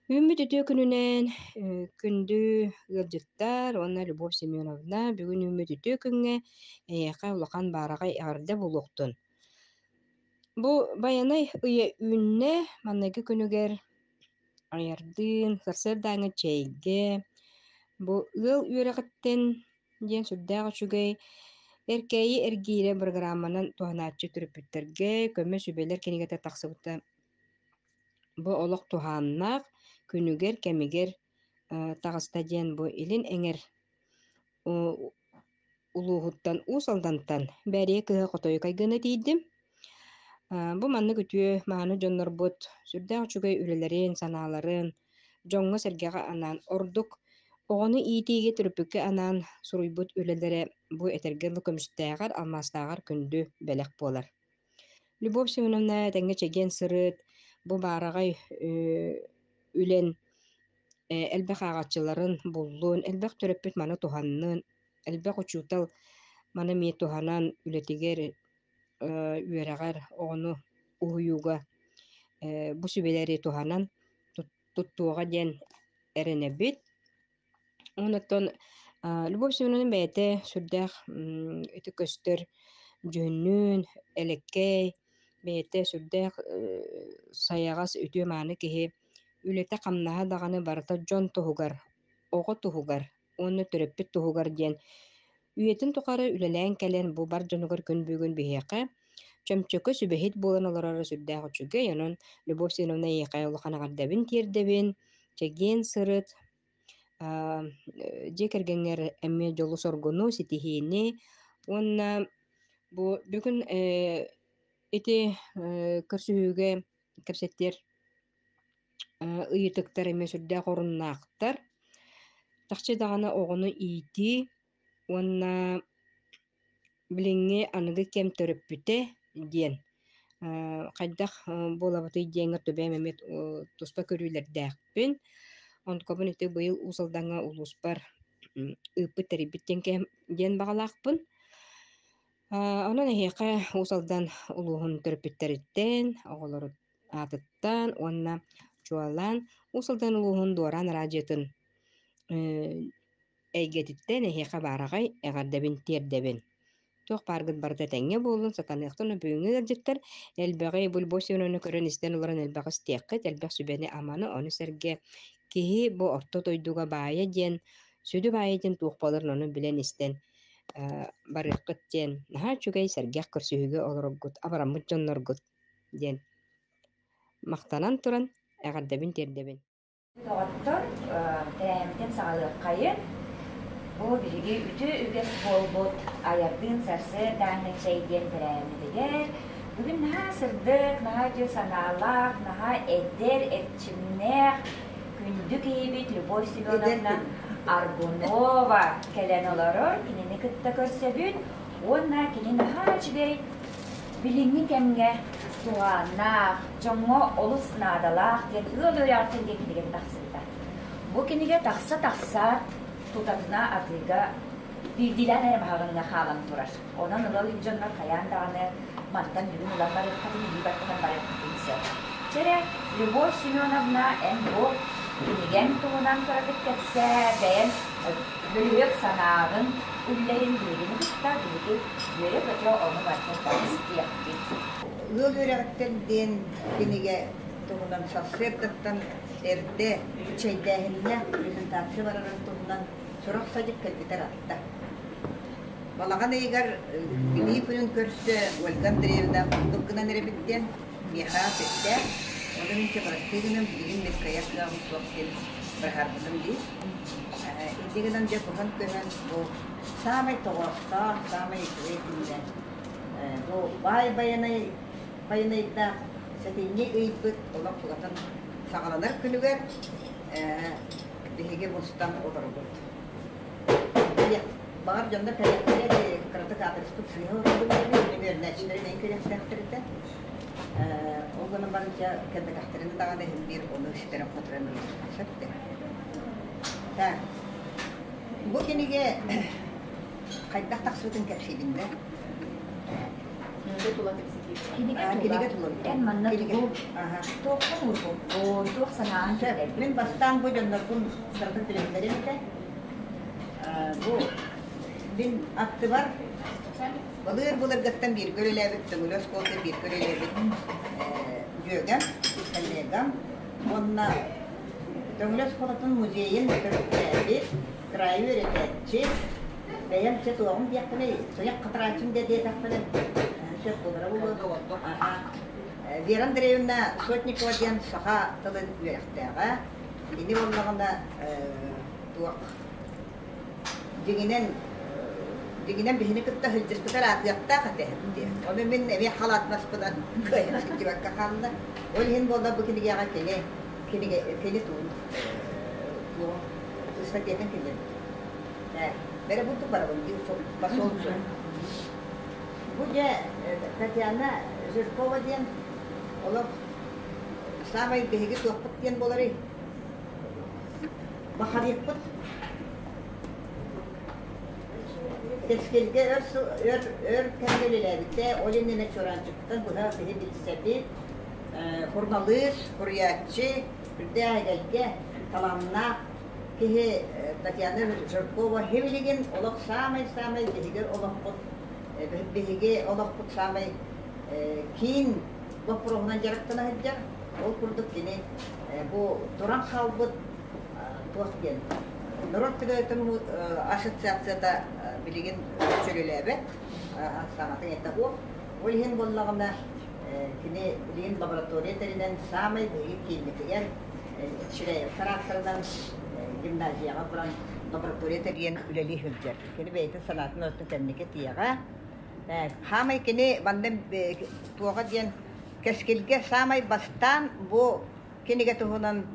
Үүммүт үтүө күнүнэн күндү ыалдьыттар уонна Любовь Семеновна бүгүн үүммүт үтүө күҥҥэ эйиэхэ улахан баараҕай эҕэрдэ буолуохтун. Бу Байанай ыйа үүннэ, маҥнайгы күнүгэр айардыын, сарсыардааҥҥы чэйгэ, бу ыал үөрэҕиттэн диэн сүрдээх үчүгэй Эркээйи эргиирэ бырагырааманан туһанааччы төрөппүттэргэ көмө сүбэлэр кинигэтэ тахсыбыта. Бу олох туһааннаах күнүгэр, кэмигэр таҕыста диэн бу илин эҥэр улууһуттан Уус Алдантан Бээрийэ кыыһа Хотойук Айгыына тиийдим. Бу маннык үтүө мааны дьоннорбут сүрдээх үчүгэй үлэлэрин, санааларын дьоҥҥо-сэргэҕэ анаан, ордук оҕону иитиигэ төрөппүккэ анаан суруйбут үлэлэрэ бу этэргэ дылы көмүстээҕэр, алмаастааҕар күндү бэлэх буолар. Любовь Семеновна этэҥҥэ чэгиэн сырыт, бу баараҕай үлэн элбэх ааҕааччыларын буллун, элбэх төрөппүт маны туһаннын, элбэх учуутал маны эмиэ туһанан үлэтигэр, үөрэҕэр оҕону уһуйууга бу сүбэлэри туһанан туттуоҕа диэн эрэнэбит. Онон Любовь Семеновна бэйэтэ сүрдээх ити көстөр дьүһүннүүн, элэккэй, бэйэтэ сүрдээх сайаҕас, үтүө-мааны киһи. Үлэтэ-хамнаһа даҕаны барыта дьон туһугар, оҕо туһугар уонна төрөппүт туһугар диэн үйэтин тухары үлэлээн кэлэн бу бар дьонугар күн бүгүн биһиэхэ чөмчөкө сүбэһит буолан олороро сүрдээх үчүгэй. Онон Любовь Семеновна эйиэхэ улахан эҕэрдэбин тиэрдэбин, чэгиэн сырыт, дьиэ кэргэҥҥэр эмиэ дьолу-соргуну, ситиһиини уонна бу бүгүн ити көрсүһүүгэ кэпсэтиэр ыйытыктар эмиэ сүрдээх оруннаахтар. Чахчы даҕаны оҕону иитии уонна билиҥҥи аныгы кэм төрөппүтэ диэн хайдах буолабытый диэҥҥэ түбэм эмиэ туспа көрүүлэрдээхпин. Онтукабын ити быйыл Уус Алдаҥҥа улууспар ыыппыт тэрийбит диэн диэн баҕалаахпын. Онон эһиэхэ Уус Алдан улууһун төрөппүттэриттэн, оҕолору аатыттан уонна чуолаан Уус Алдан улууһун Дуораан араадьыйатын эйгэтиттэн эһиэхэ баараҕай эҕэрдэбин тиэрдэбин. Туох бааргыт барыта этэҥҥэ буоллун, сатаныахтан бүгүҥҥү ыалдьыттар элбэҕи Бульбо Семеновна көрөн-истэн олорон элбэҕи истиэххит, элбэх сүбэни-аманы, ону сэргэ киһи бу орто дойдуга баайа диэн, сүдү баайа диэн туох буоларын ону билэн-истэн барыаххыт диэн наһаа үчүгэй сэргэх көрсүһүүгэ олороргут, абыраммыт дьонноргут диэн махтанан туран эҕэрдэбин тиэрдэбин. Доҕоттор, тэрээһиммитин саҕалыаххайын. Бу биһиги үтүө үгэс буолбут айардыын сарсыардааҥҥы чэй диэн тэрээһиммитигэр бүгүн наһаа сырдык, наһаа үтүө санаалаах, наһаа эдэр, эрчимнээх күндү киһибит Любовь Семеновна Аргунова кэлэн олорор. Кинини кытта көрсөбүт уонна кини наһаа үчүгэй Билиҥҥи кэмҥэ туһааннаах, дьоҥҥо олус наадалаах диэн ыал үөрэҕиттэн диэн кинигэ тахсыбыта. Бу кинигэ тахса-тахсаат, тутатына атыыга биирдиилээн эрэ маһаҕыҥҥа хаалан турар. Онон ыал дьоннор хайаан даҕаны мантан бүгүн ылан барыаххытын, илии баттатан барыаххытын сөп. Чэ эрэ, Любовь Семеновна, эн бу кинигэҥ туһунан кыратык кэпсээ, бэйэҥ бөлүһүөк санааҕын үллэһин биһигини кытта биһиги үөрэ-көтө ону барытын истиэхпит. Ыал үөрэҕиттэн диэн кинигэ туһунан сарсыардаттан эрдэ чэйдээһиннээх презентация барарын туһунан сурах-садьык кэлбитэ ыраатта. Балаҕан ыйыгар Билии күнүн көрсө Ольга Андреевна курдук гынан эрэбит диэн миэхэ сөптөөх. Ону мин бырастыы гынан билигин мин кыайар кыаҕым суох диэн быһаарбытым дии. Инньэ гынан дьэ куһан көһөн бу саамай тоҕоостоох, саамай үчүгэй күннэр бу баай байанай байанайдаах сэтинньи ыйбыт олох кугатын саҕаланар күнүгэр биһиги мустан олоробут. Баҕар дьоннор кэлиэхтэрэ, кыратык аадырыспыт сыыһа олорбут диэни, үөрэнээччилэри бэйэн кэлиэхтээхтэр этэ. Ол гынан баран дьэ кэлбэтэхтэрин даҕаны иһин биир ону ситэрэн-хоторон биэриэххэ сөп этэ. Так, бу кинигэ хайдах тахсыбытын кэпсиибин да? Кинигэ тула кэпсэтиибит. Кинигэ тула. Кинигэ тула. Эн манна Кинигэ. тугу Аха. туохха уурбуккун, туох санаан Сөп. киллэрбит? Мин бастаан бу дьоннорбун барытын билиһиннэрим этэ. Бу мин аттыбар былыр-былыргыттан бииргэ үлэлээбит Төҥүлү оскуолата бииргэ үлэлээбит дьүөгэм, коллегам уонна Төҥүлү оскуолатын музейын төрүттээбит, кыраайы үөрэтээччи, бэйэм чэ туоҕум диэхпинэй, туйах хатарааччым да диэтэхпинэ сөп буолара буолуо. Вера Андреевна Сотникова диэн саха тылын үөрэхтээҕэ. Кини буоллаҕына туох дьиҥинэн дьиҥинэн биһини кытта сылдьыспытар аатыахтаах этэ диэн. Ону мин эмиэ халаатнаспынан кыайан сылдьыбакка хаалла. Ол иһин буолла бу кинигэҕэ кини кинигэ кини туун туох ыстатыйатын киллэрбит. Бэрэ бурдук барабын диир посол Бу дьэ Татьяна Жиркова диэн олох саамай биһиги туохпут диэн буоларый? Бахарыйпыт Кэскилгэ өр, өр, өр кэмҥэ үлэлээбитэ, ол иннинэ Чуораанчыктан быһа биһи билсэбит, суруналыыс, суруйааччы, үрдээх эгэлгэ талааннаах киһи Татьяна Жиркова билигин олох саамай-саамай биһиги олохпут, биһиги олохпут саамай киин боппуруоһунан дьарыктана сылдьар. Ол курдук кини бу туран хаалбыт туох диэн норуот педагогтарын ассоциацията билигин чөлүлээбэт, саҥатын этэ суох. Ол иһин буоллаҕына кини билигин лаборатория тэринэн саамай биһиги кииммитигэр Чиряевтар ааттарынан гимназияҕа баран лаборатория тэрийэн үлэлии сылдьар. Кини бэйэтин санаатын оттон кэнники тиэҕэ. Хаамай кини манна туоҕа диэн Кэскилгэ саамай бастаан бу кинигэ туһунан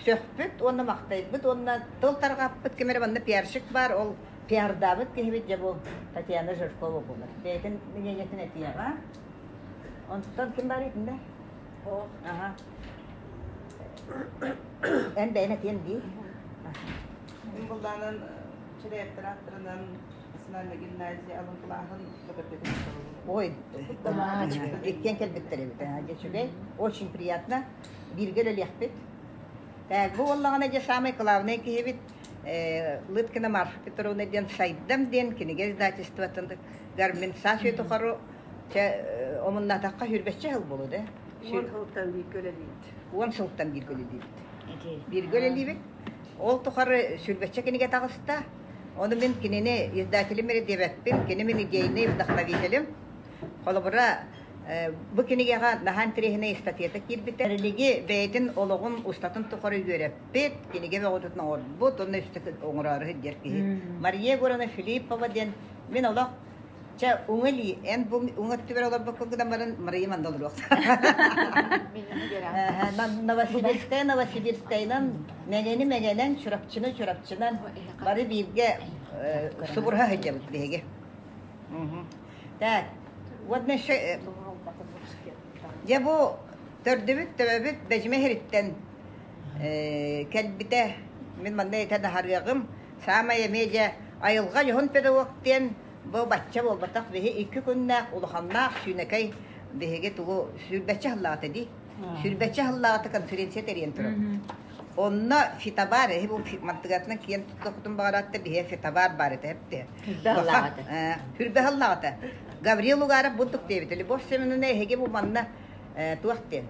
сөхпүт уонна махтайбыт уонна тыл тарҕаппыт ким эрэ манна пиарщик баар, ол пиардаабыт киһибит дьэ бу Татьяна Жиркова буолар. Бэйэтин мнениетин этиэҕэ. Онтон ким баар итиннэ? Аха. Эн бэйэн этиэн дии. Мин булдаанан Чирээттэр ааттарынан Национальная гимназия алын кылааһын Ой, иккиэн кэлбиттэр эбит. Дьэ үчүгэй. Очень приятно. Бииргэ үлэлиэхпит. Так, бу буоллаҕына дьэ самый главный киһибит Лыткина Марфа Петровна диэн Сайдам диэн кинигэ издательствотын мин саас үйэ тухары чэ омуннаатахха сүүрбэччэ сыл буолуо да. Уон сылтан бииргэ үлэлиибит. Уон сылтан бииргэ үлэлиибит. Бииргэ үлэлиибит. Ол тухары сүүрбэччэ кинигэ таҕыста. Ону мин кинини издателим эрэ диэбэппин, кини мин идейный вдохновителем. Холобура, бу кинигэҕэ наһаа интэриэһинэй ыстатыйата киирбитэ. Эрилиги бэйэтин олоҕун устатын тухары үөрэппит, кинигэ бөҕөтүн оҥорбут, уонна үстэ оҥороору сылдьар киһи. Мария Егоровна Филиппова диэн мин олох Чэ, уҥа илии, эн бу уҥа өттүгэр олорбокко гынан баран Мария манна олоруох. Новосибирская Новосибирскайынан, Мэҥэни Мэҥэнэн, Чурапчыны Чурапчынан бары бииргэ субурһа сылдьабыт биһиги. Так, вот еще дьэ бу төрдүбүт төбөбүт Бэдьимэ сириттэн кэлбитэ. Мин манна этэн аһарыаҕым. Саамай эмиэ дьэ айылҕа дьоһун педагог диэн бу бачча буолбатах биһи икки күннээх улаханнаах сүүнэкэй биһиги тугу сүүрбэччэ сыллааҕыта дии. Сүүрбэччэ сыллааҕыта конференция тэрийэн турабыт. Онно фитобар, эһи бу мантыгатынан киэн туттуохпутун баҕараатта биһиэ фитобар баар этэ эпти. Хүрбэ сыллааҕыта. Гаврил Угаров бурдук диэбитэ. Любовь Семеновна эһиги бу манна туох диэн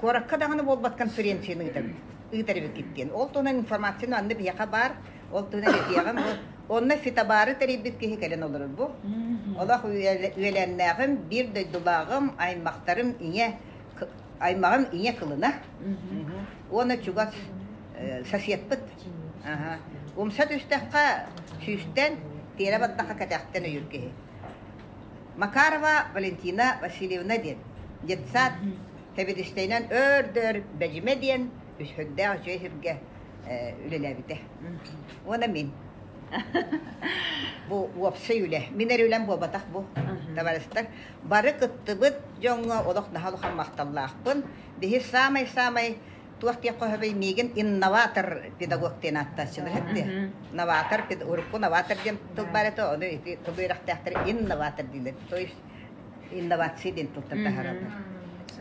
куоракка даҕаны буолбат конференцияны ыытабыт ыытар эбиккит диэн. Ол туһунан информацияны анны биһиэхэ баар, ол туһунан этиэҕим. Онно фитобары тэрийбит киһи кэлэн олорор бу. Олох үөлээннээҕим, биир дойдулааҕым, аймахтарым ийэ аймаҕым ийэ кылына. Уонна чугас соседпыт. Умса түстэххэ сүүстэн, тиэрэ бардахха кэтэхтэн өйүүр киһи. Макарова Валентина Васильевна диэн детсад сэбиэдиссэйинэн өөр да өр Бэдьимэ диэн үсүһүрдээх үчүгэй сиргэ үлэлээбитэ. Уонна мин. Бу уопсай үлэ. Мин эрэ үлэм буолбатах бу, табаарыстар. Бары кыттыбыт дьоҥҥо олох наһаа улахан махталлаахпын. Биһи саамай-саамай туох диэххэ сөбүй миигин инноватор педагог диэн ааттааччылар этэ. Новатор, урукку новатор диэн тыл баар этэ, ону ити тыл үөрэхтээхтэр инноватор дииллэр. То есть. Инновация диэн тылтан таһаараллар.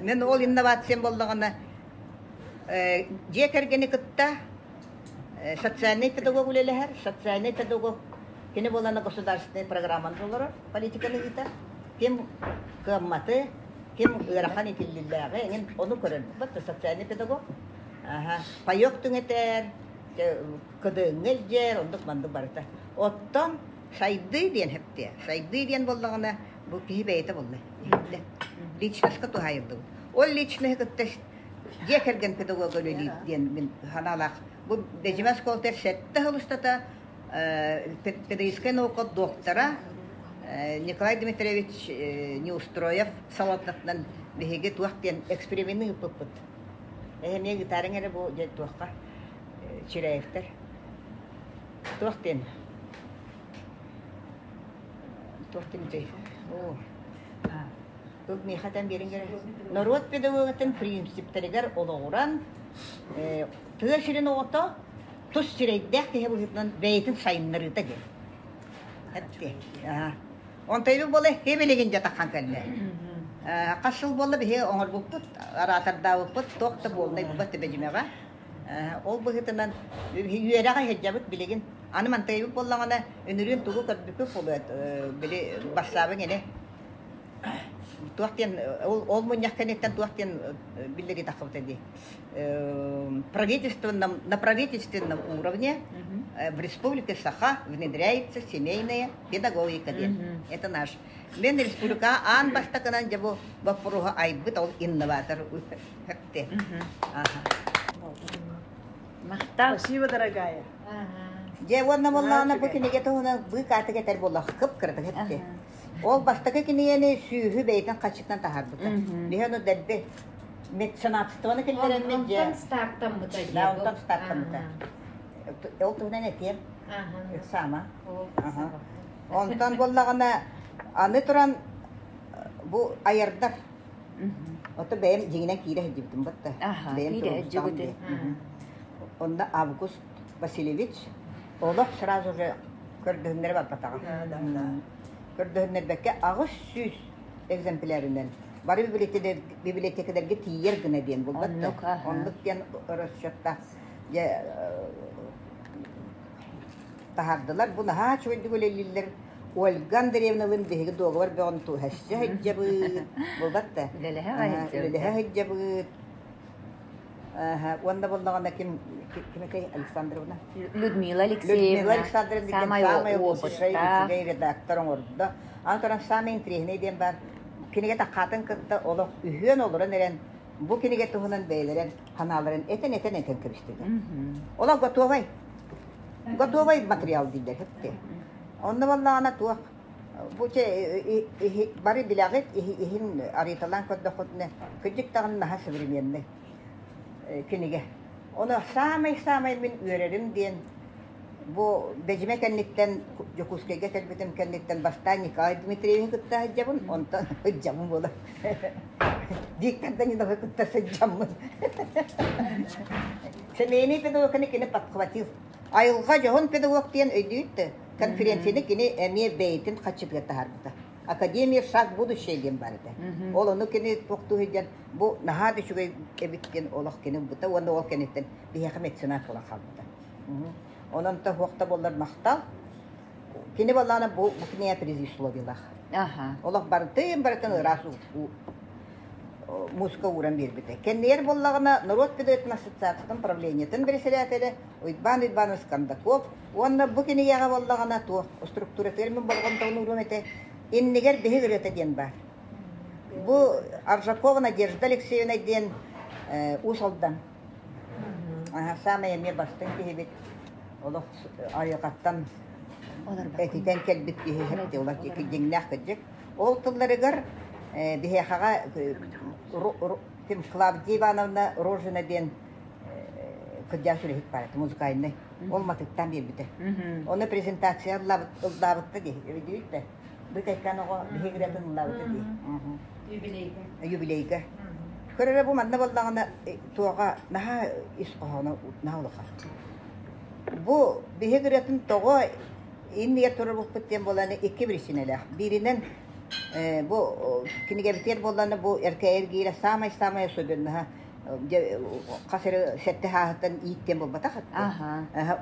Мен ол инновациям буоллаҕына дьиэ кэргэни кытта социальный педагог үлэлэһэр, социальный педагог кини буолана государственный программаны толорор, политиканы ыытар. Ким кыамматы, ким ыарахан итиллиллээҕи эҥин ону көрөр. Вот социальный педагог. Аха. Паёк түҥэтэр, кыдыҥҥа илдьэр, оннук маннык барыта. Оттон сайдыы диэн хэптиэ. Сайдыы диэн буоллаҕына бу киһи бэйэтэ буолла. Иһиллэ. Личностка туһаайыллыбыт. Ол личноһы кытта дьиэ кэргэн педагога үлэлиир диэн мин санаалаах. Бу Бэдьимэ оскуолатыгар сэттэ сыл устата педагогическай наука доктора Николай Дмитриевич Неустроев салалтатынан биһиги туох диэн эксперимены ыыппыппыт. Эһэмиэ гитарыҥ эрэ бу дьэ туохха Чиряевтэр. Туох диэн туох диэн Оо Тут миэхэ этэн биэриҥ эрэ. Норуот педагогатын принциптэригэр олоҕуран, тыа сирин оҕото тус сирэйдээх киһи быһыытынан бэйэтин сайыннарыыта диэн. Этти. Онтойбут буола хебилигин дьатахан кэллэ. Хас сыл буолла биһи оҥорбуппут, араатардаабыппыт, туох да буолнай булбат төбөдьүмэҕэ. Ол быһыытынан үөрэҕэ иһирдьэбит билигин. Аны мантайбыт буоллаҕына, үнүрүүн тугу көрбүппүт буолуо, били бассаабыҥ ини туох диэн ол мунньах кэнниттэн туох диэн биллэрии тахсыбыта дии правительственном на правительственном уровне в республике Саха внедряется семейная педагогика диэн это наш мен республика аан бастакынан дьэ бу боппуруоһу айбыт ол инноватор Махтал. Спасибо, дорогая. Дьэ уонна буоллаҕына бу кинигэ туһунан быыкаатык этэр буоллах кып-кыратык эттэ. Ол бастакы кинигэни сүүһү бэйэтин хаччытынан таһаарбыта. Биһи ону дэлби меценатствоны киллэрэммин дьэ. Онтон стартаммыта дии. Да, онтон стартаммыта. Ол туһунан этиэм. Ыксаама. Онтон буоллаҕына аны туран бу айардар Ото бэйэм дьиҥинэн киирэ сылдьыбытым батта. Бэйэм туруорустаҕым дии. Онно Август Васильевич олох сразу же көрдөһүннэрэ барбатаҕа. Көрдөһүннэрбэккэ 800 экземплярынан бары библиотекаларга тиийэр гына диэн булбат да. Оннук диэн расчеттаах дьэ таһаардылар. Бу наһаа үчүгэйдик үлэлииллэр. Ольга Андреевналыын биһиги дуогабар бөҕөнү тууһэсчэ сылдьабыт. Булбат да. Үлэлэһэ сылдьабыт. Уонна буоллаҕына ким ким этэй Александровна? Людмила Алексеевна. Людмила Александровна диэн самай лучшай үчүгэй редактор оҥордо. Аны туран самый интересный диэн бар. Кинигэ таххаатын кытта олох үһүөн олорон эрэн бу кинигэ туһунан бэйэлэрин санааларын этэн-этэн этэн кэбистилэр. Олох готовай. Готовай материал дииллэр хэпти. Онно буоллаҕына туох бу чэ бары билэҕит иһин арыйталаан көрдөххүтүнэ кырдьык даҕаны наһаа современный кинигэ. Ону саамай-саамай мин үөрэрим диэн бу Бэдьимэ кэнниттэн Дьокуускайга кэлбитим кэнниттэн бастаан Николай Дмитриевиһы кытта сылдьабын, онтон сылдьабын буолар. Виктор Даниловы кытта сылдьаммын. Семейный педагоганы кини подхватил. Айылҕа дьоһун педагог диэн өйдүүт да, конференцияны кини эмиэ бэйэтин хаччытыгар таһаарбыта. Академия шаг будущее диэн бар этэ. Ол ону кини туохтуу сылдьан бу наһаа да үчүгэй эбит диэн олох кини ылбыта уонна ол кэнниттэн биһиэхэ меценат буолан хаалбыта. Онон та хуохта буоллар махтал. Кини буоллаҕына бу бу кинигэ предисловиелаах. Олох барытын барытын ыраас музыка ууран биэрбитэ. Кэннигэр буоллаҕына норуот педагогтарын ассоциациятын правлениетын председателэ Уйбаан Уйбаанович Кондаков уонна бу кинигэҕэ буоллаҕына туох структуратыгар мин болҕомтобун ууруом этэ иннигэр биһик ырыата диэн баар. Бу Аржакова Надежда Алексеевна диэн Уус Алдан саамай эмиэ бастыҥ киһибит олох айылҕаттан этитэн кэлбит киһи дьиҥнээх кырдьык. Ол тылларыгар биһиэхэҕэ ким Клавдия Ивановна Рожина диэн кырдьаҕас үлэһит баар этэ, музыкальный. Ол матыктаан биэрбитэ. Онно презентация ыллаабытта дии, өйдүүт да. Быкайкан оҕо биһиги ырыатын ыллаабыта дии. Юбилейга. Юбилейга. Көрөрө бу манна буоллаҕына туоҕа наһаа ис хоһооно наһаа улахан. Бу биһиги ырыатын тоҕо иннигэр турар буолбут диэн буолан икки причинэлээх. Бииринэн. Бу кинигэбитигэр буоллаҕына бу эркээйи эргиирэ саамай-саамай особенноһа хас эрэ сэттэ сааһыттан ииттиэн буолбатах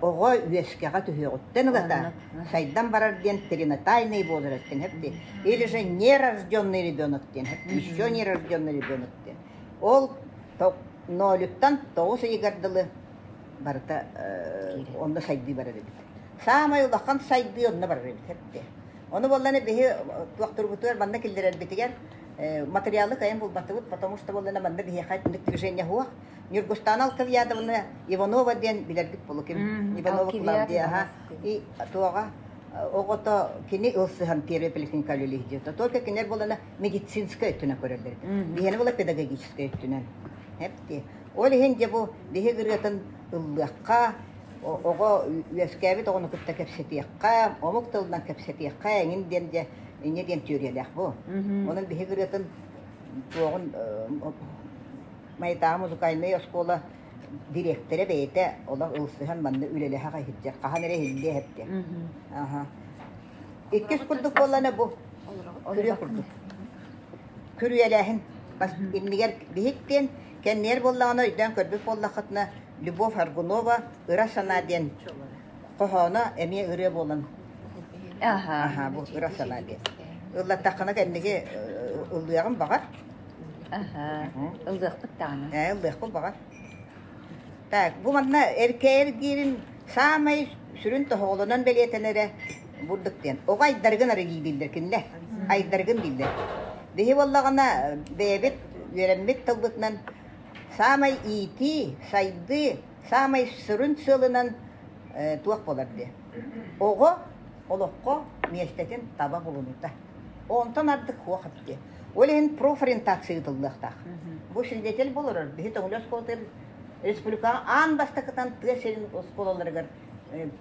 оҕо үөскэҕэ түһүөҕүттэн ылата сайдан барар диэн перинатальный возраст диэн хэпти или же нерожденный ребенок диэн еще нерожденный ребенок диэн ол нолуттан 9 ыйыгар дылы барыта онно сайдыы барар эбит саамай улахан сайдыы онно барар эбит хэпти ону буоллана биһи туохтурбутугар манна киллэрэрбитигэр материалы кайын булбатыбыт, потому что буоллана манна биһиэхэ түнүк движение суох. Ньургустаана Алкавиадовна Иванова диэн билэрбит болуким. Иванова Клавдия, ага. И туоҕа оҕото кини ылсыһан первая поликлиника үлэлиир Только кинилэр буолана медицинскай өттүнэн көрөллөр. Биһиэни буола педагогическай өттүнэн. Хепти. Ол иһин дьэ бу биһи ырыатын ыллыахха, оҕо үөскээбит оҕону кытта кэпсэтиэххэ, омук тылынан кэпсэтиэххэ эҥин диэн дьэ инньэ диэн түөрүйэлээх бу. Онон биһиги ырыатын туоҕун Майатааҕы музыкальнай оскуола дириэктэрэ бэйэтэ олох ылсыһан манна үлэлэһэ иһирдьэр. Хаһан эрэ иһиллиэ эһэптэ. Аха. Иккис курдук буоллана бу. Күрүө курдук. Күрүөлээһин. Бас иннигэр биһик диэн кэннигэр буоллаҕына өйдөөн көрбүт буоллаххытына Любовь Аргунова «Ыра санаа» диэн хоһооно эмиэ ырыа буолан аха бу ыра санаа диэн ыллаттаххына кэнниги ыллыаҕым баҕар аха ыллыахпыт даҕаны ээ ыллыахпыт баҕар так бу манна эркээйэр диирин саамай сүрүн тоһоҕолонон бэлиэтэнэрэ бурдук диэн оҕо айдаргын арыйыы дииллэр кинилэр айдаргын дииллэр биһи буоллаҕына бэйэбит үөрэммит тылбытынан саамай иитии сайдыы саамай сүрүн сыалынан туох буолар диye. Оҕо олоххо миэстэтин таба булунута. Онтон ардык хуох эбит. Ол иһин профориентация ыытыллыахтаах. Бу свидетель болорор. Биһи Төҥүлү оскуолатыгар республикаҕа аан бастакытан тыа сирин оскуолаларыгар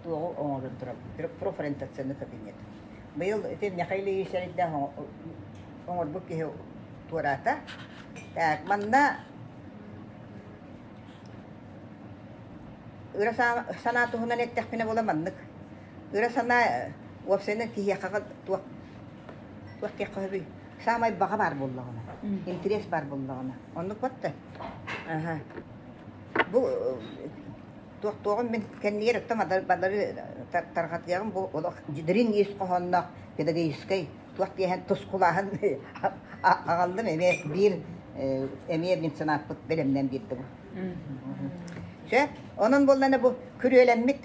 туоҕу оҥорон турар профориентационный кабинет. Быйыл ити Михаил Ильич эрдээх оҥорбут киһи туораата. Так, манна Ыра санаа туһунан эттэхпинэ буола маннык. Ыра санаа уопсайынан киһиэхэ туох туох диэххэ сөбүй? Саамай баҕа баар буоллаҕына, интэриэс баар буоллаҕына. Оннук батта. Аха. Бу туохтуоҕум мин кэннигэр оттон балары тарҕатыаҕым бу олох дириҥ ис хоһоонноох педагогическай туох диэһэн тускулааһын аҕаллым эмиэ биир эмиэ мин санааппыт бэлэмнэн биэрдэ бу. Сөп. Онон буоллана бу күрүөлэммит.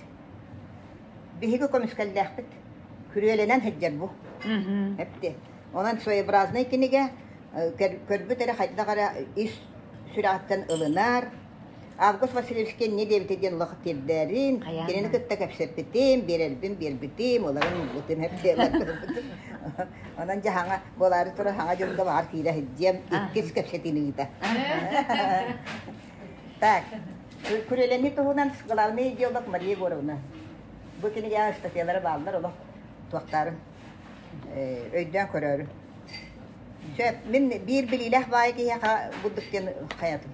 Биһиги көмүскэллээхпит. Күрүөлэнэн сылдьар бу. Эпти. Онон своеобразный кинигэ көрбүт эрэ хайдах эрэ ис сүрэҕиттэн ылынар. Август Васильевич не диэбитэ диэн олох тиэрдээрин, кинини кытта кэпсэппитим, биэрэрбин биэрбитим, ыларын ылбытым, эптиэлэрбин Онон дьэ хаҥа буолаары турар хаҥа дьылга баҕар киирэ сылдьыам, иккис кэпсэтиини ыыта. Так, күрүөлэнии туһунан главный идеолог Мария Егоровна. Бу кинигэҕэ ыстатыйалара бааллар олох туохтаарын өйдөөн көрөөрү. Сөп, мин биир билиилээх баайы киһиэхэ бурдук диэн хайатым.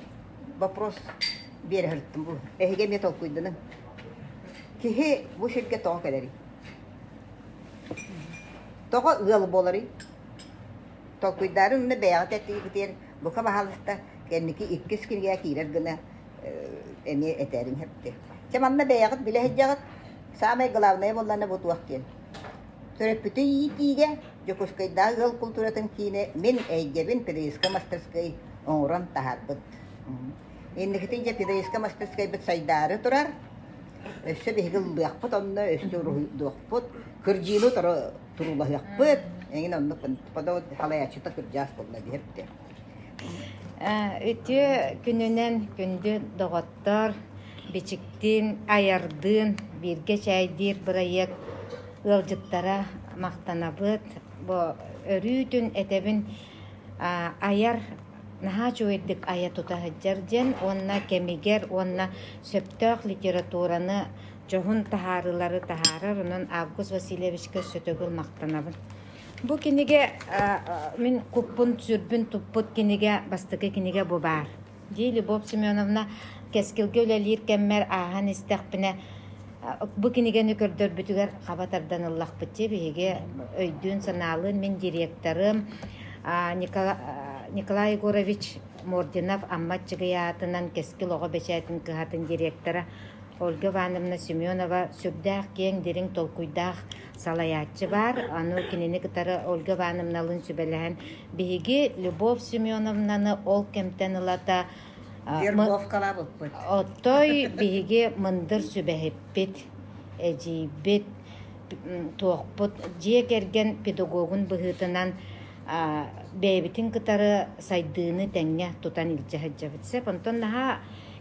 Вопрос биэрэ сырыттым бу. Эһиги эмиэ толкуйданыҥ. Киһи бу сиргэ тоҕо кэлэрий? Тоҕо ыал буоларый? Толкуйдаарын уонна бэйэҕит этиигитигэр бука баһаалыста кэнники иккис кинигэ киирэр гына эмиэ этээриҥ сөптө. Чэ манна бэйэҕит билэ сылдьаҕыт. Саамай главное буоллаҕына бу туох диэн. Төрөппүтү иитиигэ Дьокуускайдааҕы ыал култууратын киинэ Мин эйгэбин педагогическай мастерскай оҥорон таһаарбыт. Инникитин дьэ педагогическай мастерскайбыт сайдаары турар. Өссө биһиги ыллыахпыт онно, өссө уруһуйдуохпут, кырдьыыны утары туруулаһыахпыт. Эҥин оннук подо халайааччыта кырдьаас буолла диэбитэ. Үтүө күнүнэн күндү доҕоттор, Бичиктиин, Айардыын бииргэ чээйдиир бырайыак ыалдьыттара махтанабыт. Бу өрүүтүн этэбин айар наһаа үчүгэйдик айа тута сылдьар диэн уонна кэмигэр уонна сөптөөх литератураны дьоһун таһаарыылары таһаарар. Онон Август Васильевичка өссө төгүл махтанабын. Бу кинигэ мин куппун сүрбүн туппут кинигэ бастакы кинигэ бу баар. Дии Любовь Семеновна кэскилгэ үлэлиир кэммэр ааһан истэхпинэ Бу кинигэни көрдөрбүтүгэр хаба тардан ыллахпыт дии биһиги өйдүүн-санаалыын мин директорым Николай Егорович Мординов Амма Аччыгый аатынан Кэскил оҕо бэчээтин кыһатын директора Ольга Ивановна Семенова сүрдээх киэҥ дириҥ толкуйдаах салайааччы баар. Аны кинини кытары Ольга Ивановналыын сүбэлэһэн биһиги Любовь Семеновнаны ол кэмтэн ылата Вербовкалаабыппыт. Отой биһиги мындыр сүбэһиппит, эдьиийбит, туохпут дьиэ кэргэн педагогун быһыытынан бэйэбитин кытары сайдыыны тэҥҥэ тутан илдьэ сылдьабыт. Сөп, онтон наһаа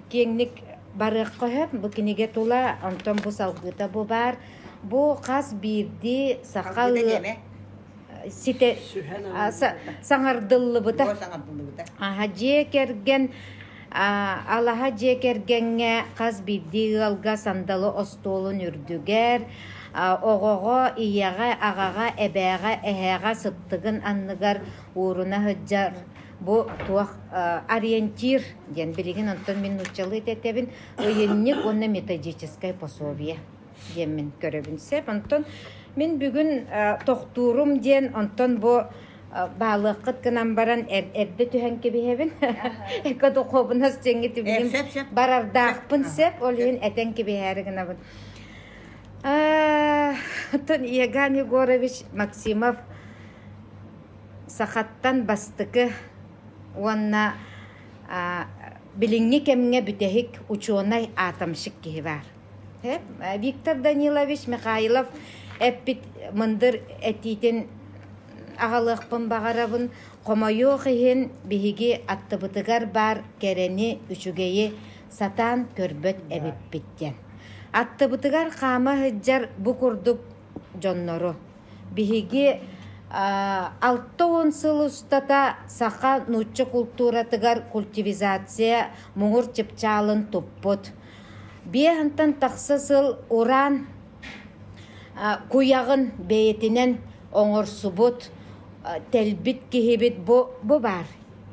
киэҥник барыахха сөп бу кинигэ тула, онтон бу салгыыта бу баар. Бу хас биирдии саха ситэ саҥардыллыбыта. Аха дьиэ кэргэн алаһа дьиэ кэргэҥҥэ хас биирдии ыалга сандалы остуолун үрдүгэр оҕоҕо, ийэҕэ, аҕаҕа, эбээҕэ, эһээҕэ сыттыгын анныгар ууруна сылдьар бу туох ориентир диэн билигин онтон мин нууччалыы этэбин ыйынньык уонна методическое пособие диэммин көрөбүн сөп. Онтон мин бүгүн тохтуурум диэн онтон бу баалыаххыт гынан баран эрдэ түһэн кэбиһэбин. Эко-духуобунас диэҥҥи түбүгүм барардаахпын сөп, ол иһин этэн кэбиһээри гынабын. Оттон Иоган Егорович Максимов сахаттан бастакы уонна билиҥҥи кэмҥэ бүтэһик учуонай атомщик киһи баар. Виктор Данилович Михайлов эппит мындыр этиитин аҕалыахпын баҕарабын. Хомойуох иһин, биһиги аттыбытыгар баар кэрэни, үчүгэйи сатаан көрбөт эбиппит диэн. Аттыбытыгар хаама сылдьар бу курдук дьоннору биһиги 60 сыл устата саха нуучча култууратыгар культивизация муҥур чыпчаалын туппут Биэһинтэн тахса сыл уран куйаҕын бэйэтинэн оҥорсубут, тэлбит киһибит бу, бу баар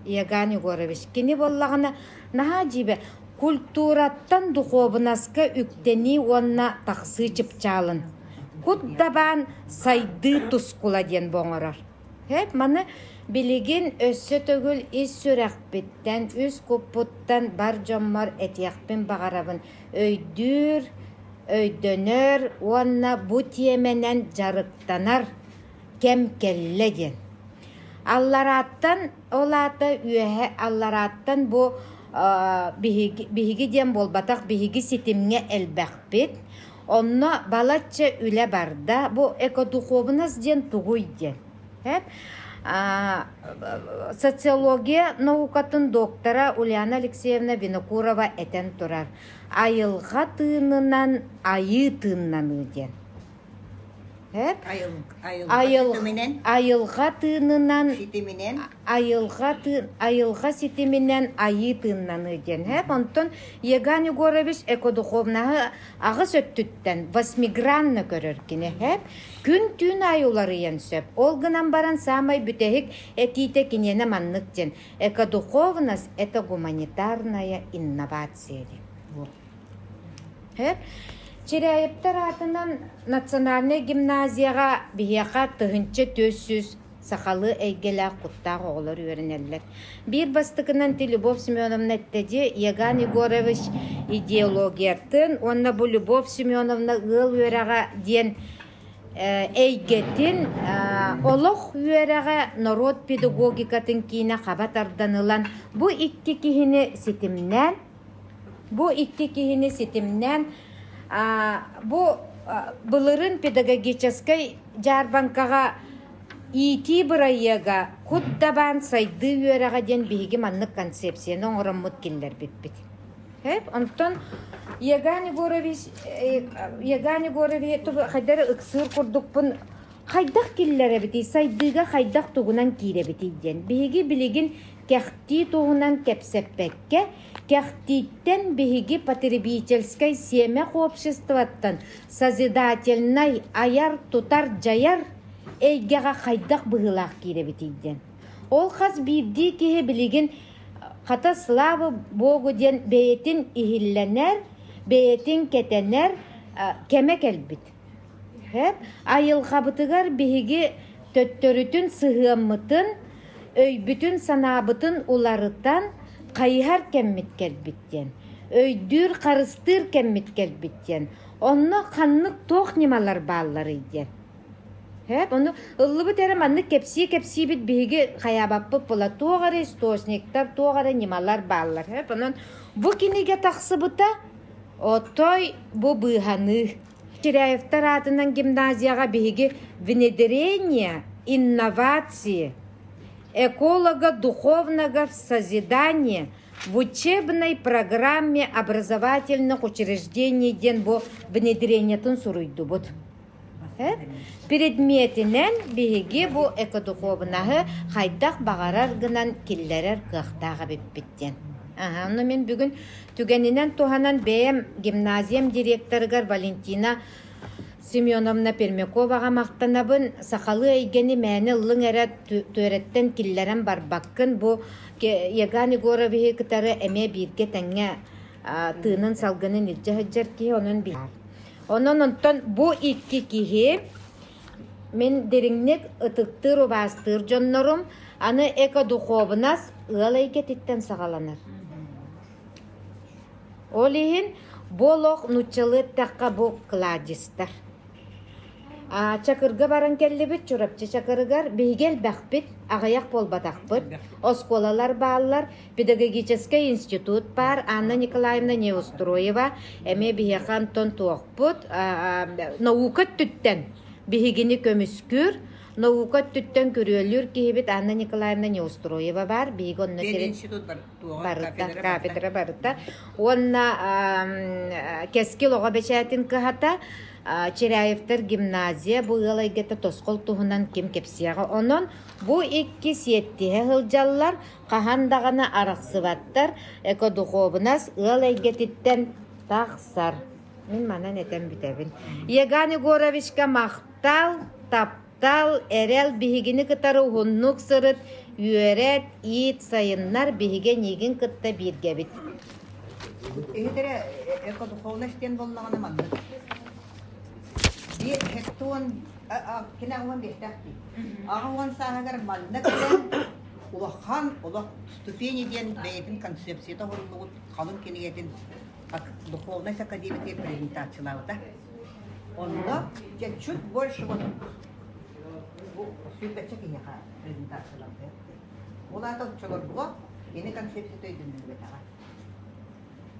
Иоганн Егорович. Кини буоллаҕына наһаа дьиибэ культураттан духуобунаска үктэнии уонна тахсыы чыпчаалын кут дабаан сайдыы тускула диэн бу оҥорор. Сөп, маны билигин өссө төгүл ис сүрэхпиттэн, үс куппуттан бар дьоммор этиэхпин баҕарабын: өйдүүр, өйдөнөр уонна бу тиэмэнэн дьарыктанар кэм кэллэ диэн. Алларааттан, ол аата үөһэ алларааттан бу биһиги, биһиги диэн буолбатах, биһиги ситимҥэ элбэхпит. Онно балачча үлэ барда. Бу экодухуобунас диэн тугуй диэн. Социология наукатын доктора Ульяна Алексеевна Винокурова этэн турар: айылҕа тыынынан айыы тыыннаныы диэн. Айылҕа тыынынан айылҕа айылҕа ситиминэн айыы тыыннаныы диэн. Онтон Еган Егорович экодуховнаһы аҕыс өттүттэн восьмигранно көрөр кини. Күн-түүн аайы уларыйан сөп. Ол гынан баран саамай бүтэһик этиитэ киниэнэ маннык диэн. Экодуховность – это гуманитарная инновация диэн. Чирээйэптэр аатынан национальнай гимназияҕа биһиэхэ 1400 сахалыы эйгэлээх куттаах оҕолор үөрэнэллэр. Биир бастакынан ти Любовь Семеновна эттэ дии, Еган Егорович идеологиятын уонна бу Любовь Семеновна ыал үөрэҕэ диэн эйгэтин олох үөрэҕэ норуот педагогикатын киинэ хаба тардан ылан бу икки киһини ситимнээн Бу икки киһини ситимнээн бу былырын педагогическай дьаарбаҥкаҕа иитии бырайыага Кут дабаан сайдыы үөрэҕэ диэн биһиги маннык концепцияны оҥороммут киллэрбиппит. Онтон Еган Егорович Еган Егорович хайдах ыксыыр курдукпун хайдах киллэрэбитий, сайдыыга хайдах тугунан киирэбитий диэн. Биһиги билигин кэхтии туһунан кэпсэппэккэ, кэхтииттэн биһиги потребительскай сиэмэх обществоттан созидательнай айар-тутар дьайар эйгэҕэ хайдах быһыылаах киирэбитий диэн. Ол хас биирдии киһи билигин хата слава богу диэн бэйэтин иһиллэнэр, бэйэтин кэтэнэр, кэмэ кэлбит. Сөп. Айылҕабытыгар биһиги төттөрүтүн сыһыаммытын, өйбүтүн-санаабытын уларытан хайыһар кэммит кэлбит диэн. Өйдүүр, харыстыыр кэммит кэлбит диэн. Онно ханнык туох ньымалар баалларый диэн. Сөп. Ону ыллыбыт эрэ маннык кэпсии-кэпсиибит биһиги хайаабаппыт була туох эрэ источниктар, туох эрэ ньымалар бааллар. Сөп. Онон бу кинигэ тахсыбыта отой бу быыһаныы. Чиряевтар аатынан гимназияҕа биһиги внедрение инновации эколого-духовного созидания в учебной программе образовательных учреждений диэн бу внедрениетын суруйдубут. Предметинэн биһиги бу экодухуобунаһы хайдах баҕарар гынан киллэрэр кыахтаах эбиппит диэн. Аха, ону мин бүгүн түгэнинэн туһанан бэйэм гимназиям директорыгар Валентина Семеновна Пермяковаҕа махтанабын. Сахалыы эйгэни мээнэ ыллыҥ эрэ түөрэттэн киллэрэн барбаккын. Бу Еган Егоровиһы кытары эмиэ бииргэ тэҥҥэ тыынын салгынын илдьэ сылдьар киһи, онон Онон онтон бу икки киһи мин дириҥник ытыктыыр-убаастыыр дьоннорум аны экодухуобунас ыал эйгэтиттэн саҕаланар. Ол иһин бу олох нууччалыы эттэххэ бу кладистар. Чакырга баран кэллибит, Чурапчы Чакырыгар биһиги элбэхпит, аҕыйах буолбатахпыт. Оскуолалар бааллар, педагогическай институт баар, Анна Николаевна Неустроева эмиэ биһиэхэ онтон туохпут, наука өттүттэн биһигини көмүскүүр, наука өттүттэн күрүөлүүр киһибит Анна Николаевна Неустроева баар, биһиги онно Пединститут барыта, кафедра барыта. Уонна Кэскил оҕо бэчээтин кыһата Чиряевтар гимназия бу ыал эйгэтэ тосхол туһунан ким кэпсиэҕэ. Онон бу икки сиэттиһэ сылдьаллар, хаһан даҕаны арахсыбаттар, экодухуобунас ыал эйгэтиттэн тахсар. Мин манан этэн бүтэбин. Еган Егоровичка махтал, таптал, эрэл биһигини кытары уһуннук сырыт, үөрэт, иит, сайыннар биһиги эйигин кытта бииргэбит. Иһитэрэ экодуховность диэн буоллаҕына маннык. Биир хектон кини аҕа биэстээх дии. 80 сааһыгар манна кэлэн улахан олох ступени диэн бэйэтин концепцията оҥоруллубут халыҥ кинигэтин духовность академията презентациялаабыта. Онно дьэ чуть больше вот бу сүүрбэччэ киһиэхэ презентациялаабыта. Ол аата оччолорго кини концепцията өйдөнүллүбэтэҕэ.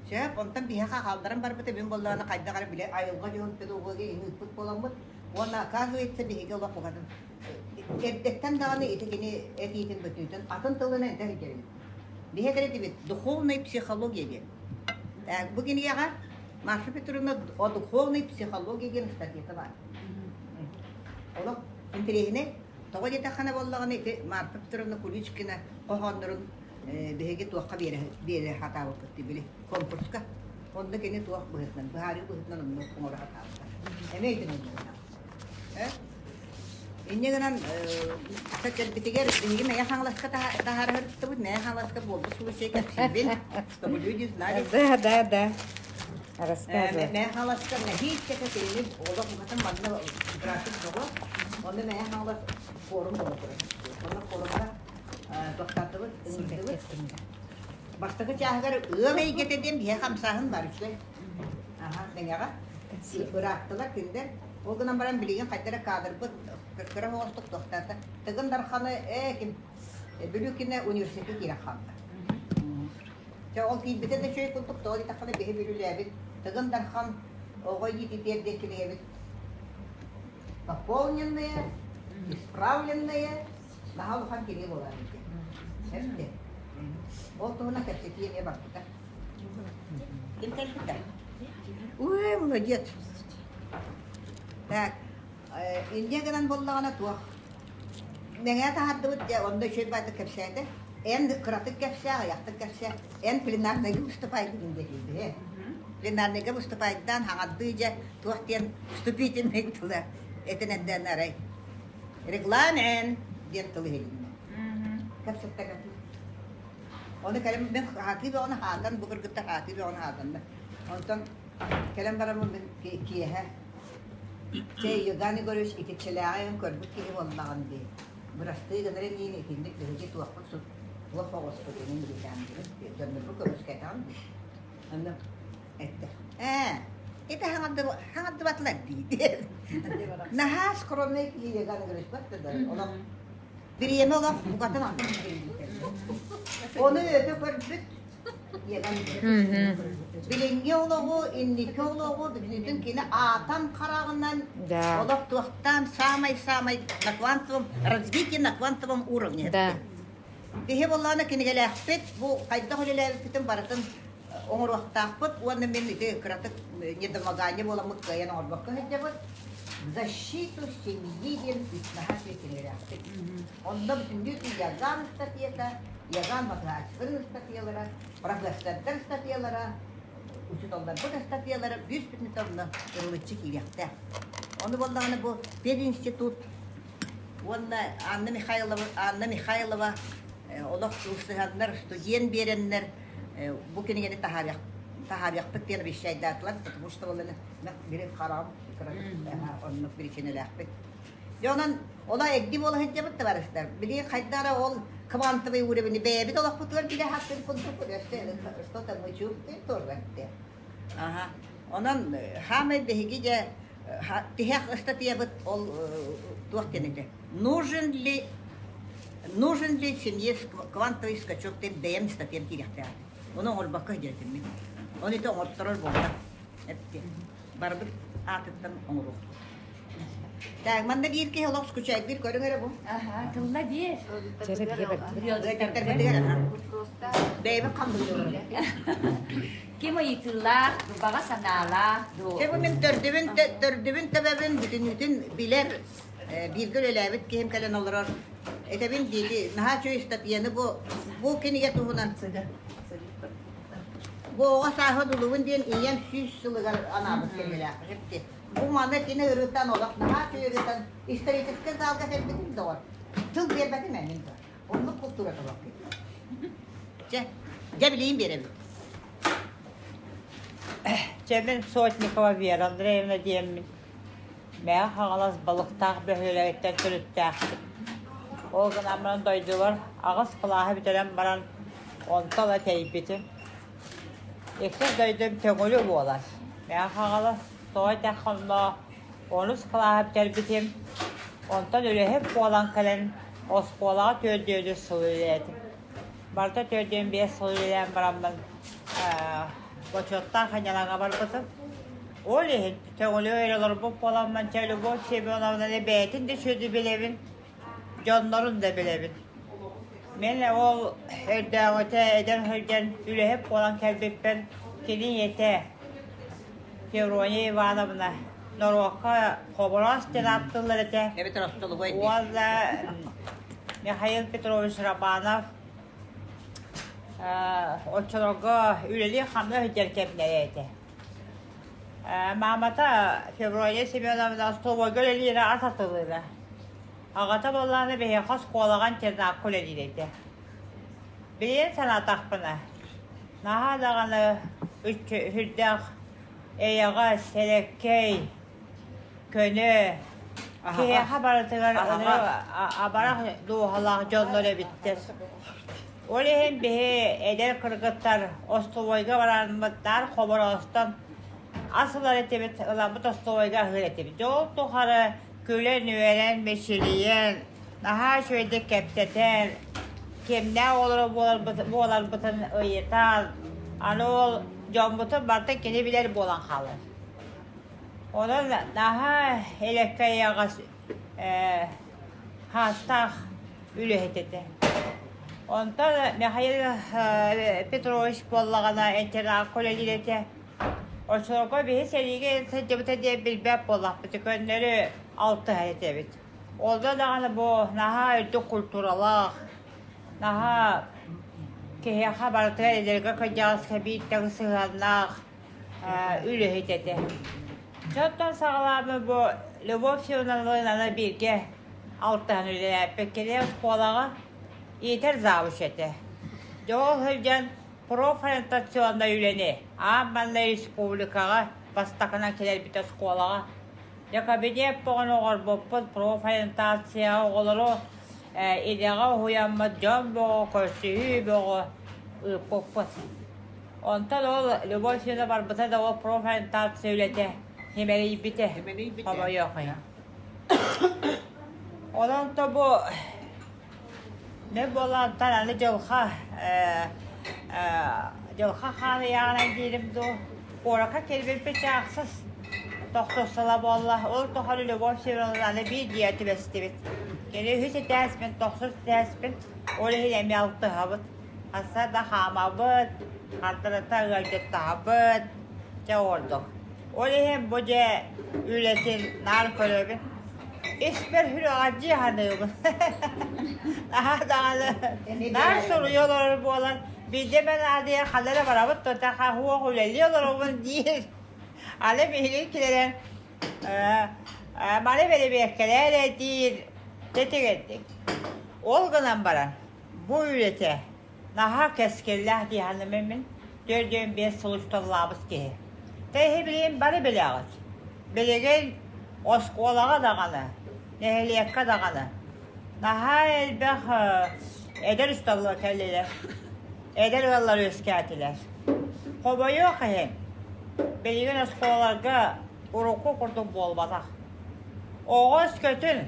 Сөп, онтон биһиэхэ хаалларан барбыта мин буоллаҕына хайдах эрэ били айылҕа дьоһун педагоги ыыппыт буоламмыт уонна оказывается биһиги олох букатын эрдэттэн даҕаны ити кини этиитин бөтүүтүн атын тылынан этэ сылдьар Биһи этибит духовная психология диэн. Бу кинигэҕэ Марфа Петровна о духовной психологии диэн статьята баар. Олох интэриэһинэй. Тоҕо диэтэххинэ буоллаҕына ити Марфа Петровна Куличкина хоһооннорун биһиги туохха биэрэ биэрэ сатаабыппыт били конкурска. Онно кини туох быһыытынан, быһаарыы быһыытынан онно оҥоро сатаабыта. Эмиэ өйдөнөн Инньэ гынан кэлбитигэр биһиги Мэйэ Хаҥаласка таһаара сырыттыбыт. Мэйэ Хаҥаласка буолбут случай кэпсиибин, чтобы люди знали. Да, да, да. Рассказывай. Мэйэ Хаҥаласка нэһииччэ кэтиҥҥин олох букатын манна график бөҕө. Онно Мэйэ Хаҥалас форум буола турар. Онно форумҥа тохтоотубут, ыҥырдыбыт. Бастакы чааһыгар ыал эйгэтэ диэн биһиэхэ хамсааһын бар үчүгэй. Аха, Мэҥэҕэ. Ырааттылар кинилэр. Ол гынан баран билигин хайда эрэ кадрбыт кыра оҕостук туохтаата. Тыгын Дарханы ээ ким Бүлүү университет киирэн хаалла. Дьэ ол киирбитэ да үчүгэй курдук тоҕо диэтэххинэ биһи Бүлүүлээбит Тыгын Дархан оҕо иититиэр диэн кинигэбит дополненная, исправленная наһаа улахан кинигэ буолар эбит. Ол туһунан кэпсэтии эмиэ барбыта. Ким кэлбитэ? Уй, молодец. Так, инньэ гынан буоллаҕына туох? Мэҥэ таһардыбыт дьэ, онно үчүгэй баайдык кэпсээтэ. Эн кыратык кэпсээ, аҕыйахтык кэпсээ. Эн пленарныйга выступайдыгын диэтилбиһэ. Пленарныйга выступайдаан хаҥардыы дьэ туох диэн вступительный тыла этэн эрдээн арай регламент диэн тыл иһилиннэ. Кэпсэттэ Ону кэлин мин хаатыы бөҕөнү хаатан, бу кыргыттар хаатыы бөҕөнү хаатаннар. Онтон Кэлэн бараммын киэһэ чэ Еган Егорович итиччэлээҕи көрбүт киһи буоллаҕын дии. Бырастыы гынар иниин итинник биһиги туохпут туох оҕуспут инин диэтээн дьоннорбут көмүскэтэҕин дии. Онно эттэ. Ээ, это хаҥардыбатылар дии. Наһаа скромный киһи Еган Егорович да олох бириэмэ олох букатын Ону өтө көрбүт Билиҥҥи олоҕу, инники олоҕу бүтүннүүтүн кини аатан хараҕынан олох туохтаан саамай-саамай на квантовом развитие на квантовом уровне. Биһи буоллаҕына кинигэлээхпит, бу хайдах үлэлээбиппитин барытын оҥоруохтаахпыт уонна мин ити кыратык недомогание буоламмыт кыайан оҥорбокко сылдьабыт. Защиту семьи диэн наһаа үчүгэй кинигэлээхпит. Онно бүтүннүү Яган ыстатыйата, Яган математикатын ыстатыйалара, профессордар ыстатыйалара, учууталларбыт ыстатыйалара бүүс-бүтүн онно ырылыччы киириэхтээх. Ону буоллаҕына бу пединститут уонна Анна Михайлова, Анна Михайлова олох ылсыһаннар, студент биэрэннэр бу кинигэни таһаарыах таһаарыахпыт диэн обещайдаатылар, потому что ол били хараҕым оннук биричиинэлээхпит. Дьэ онон ола эгди буола сылдьабыт табаарыстар. Билигин хайда эрэ ол квантовый уровень бэйэбит олохпутугар билэ сатыыр курдук өссө что-то мы чувствуем тоже. Ага. Онон хаамай биһиги дьэ тиһэх ыстатыйабыт ол туох диэн этэ? Нужен ли нужен ли семье квантовый скачок диэн бэйэм статьям киириэхтээх. Ону оҥорбокко сылдьар Оны ити оҥорторор буолла. Эпти. Барбыт аатыттан оҥоруохпут. Так, манна биир киһи олох скучайдыыр көрүҥ эрэ бу. Аха, тылла биэр. Бэйэбин хамбыйдылар. Ким ыйытыылаах, баҕа санаалаах дуу? Чэ бу мин төрдүбүн төрдүбүн төбөбүн бүтүннүүтүн билэр бииргэ үлэлээбит киһим кэлэн олорор. Этэбин диэки наһаа үчүгэй ыстатыйаны бу бу кинигэ туһунан бу оҕо сааһы дулубун диэн ийэм 100 сылыгар анаабыт кинигэлээх. Бу маны кини ырытан, олох наһаа үчүгэй ырытан, историческай залга кэлбитим доҕор. Тыл биэрбэтим ээ мин да. Оннук култуура тобох Чэ, дьэ билиим биэрэбин. Чэ, мин Сотникова Вера Андреевна диэммин. Мэҥэ Хаҥалас балыктаах бөһүөлэгиттэн төрүттээхпин. Ол гынан баран дойдубар аҕыс кылааһы бүтэрэн баран онтон ыла тэйбитим. Иккис дойдум Төҥүлү буолар. Мэҥэ Хаҥалас тоҕо этэххэ онно онус кылааһы бүтэрбитим. Онтон үлэһит буолан кэлэн оскуолаҕа түөрдүөнүс сыл үлэлээтим. Барыта 45 сыл үлэлээн бараммын бочуоттаах сынньалаҥҥа барбытым. Ол иһин Төҥүлү эрэ олорбут буоламмын чэ Любовь Семеновнаны бэйэтин да сүдү билэбин, дьоннорун да билэбин. Мин ол өрдөөҕүтэ эдэр сылдьан үлэһит буолан кэлбиппэр кини ийэтэ Феврония Ивановна норуокка Хобороос диэн ааттыыллар этэ. Эбэтэр остолобуой дии. Уонна Михаил Петрович Романов оччолорго үлэлии-хамныы сылдьар кэмнэрэ этэ. Маамата Феврония Семеновна остолобуойга үлэлиирэ ас атылыыра. Аҕата буоллаҕына биһиэхэ оскуолаҕа интернакка үлэлиир этэ. Билигин санаатахпына, наһаа даҕаны сүрдээх эйэҕэс, элэккэй, көнө, киһиэхэ барытыгар абарах дууһалаах дьоннор эбиттэр. Ол иһин биһи эдэр кыргыттар остолобуойга барарбыт наар хобороостон ас ылар этибит, ыламмыт остолобуойга аһыыр этибит. Дьэ ол тухары күлэн-үөрэн, мичилийэн, наһаа үчүгэйдик кэпсэтэн, кимнээх оҕолоро буоларбытын ыйытан, аны ол дьоммутун барытын кини билэр буолан хаалар. Онон наһаа элэккэй аҕас хаастаах үлэһит этэ. Онтон Михаил Петрович буоллаҕына интернакка үлэлиир этэ. Оччолорго биһи сэриигэ сылдьыбыта диэн билбэт буоллахпыт, көннөрү алтыһар этибит. Онно даҕаны бу наһаа үрдүк культуралаах, наһаа киһиэхэ барытыгар эдэргэ кырдьаҕаска биир тэҥ сыһыаннаах үлэһит этэ. Дьонтон саҕалаабы бу Любовь Семеновналыын аны бииргэ алтыһан үлэлээппит. Кини оскуолаҕа иитэр завуч этэ. Дьэ ол сылдьан. Профориентационнай үлэни аан маҥнай республикаҕа бастакынан кэлэрбит оскуолаҕа. Дьэ кабинет боҕону оҥорбуппут профориентацияҕа оҕолору идэҕэ уһуйаммыт дьон бөҕө, көрсүһүү бөҕө ыыппыппыт. Онтон ол Любовь Семеновна барбыта да ол профориентация үлэтэ химэрийбитэ, хомойуох иһин. Онон то бу Мин буолаантан аны дьылҕа дьылҕа хаан ыйааҕынан диирим дуу, куоракка кэлбиппит чаахсыс тохсус сыла буолла. Ол тухары Любовь Семеновна аны биир дьиэ түбэстибит. Кини үһүс этээспин, тохсус этээспин, ол иһин эмиэ алтыһабыт. Хасса да хаамабыт, хардырыта ыалдьыттаһабыт, дьэ ордук. Ол иһин бу дьэ үлэтин наар көрөбүн. Испэр сүрэҕэлдьии саныыбын. Наһаа даҕаны наар суруйа олорор буолан, биирдэ эмэ наадыйан ханна эрэ барабыт тута хаһуох үлэлии олоробун диир. Аны биһиги килэрэн маны бэрэбиэркэлээ эрэ диир тэтигэрдик. Ол гынан баран, бу үлэтэ наһаа кэскиллээх дии саныыбын мин 45 сыл усталлаабыт киһи. Тэһи билигин бары билэҕит. Билигин оскуолаҕа даҕаны, нэһилиэккэ даҕаны наһаа элбэх эдэр усталлар кэллилэр. Эдэр ыаллар үөскээтилэр. Хомойуох иһин, билигин оскуолаларга урукку курдук буолбатах. Оҕо өскөтүн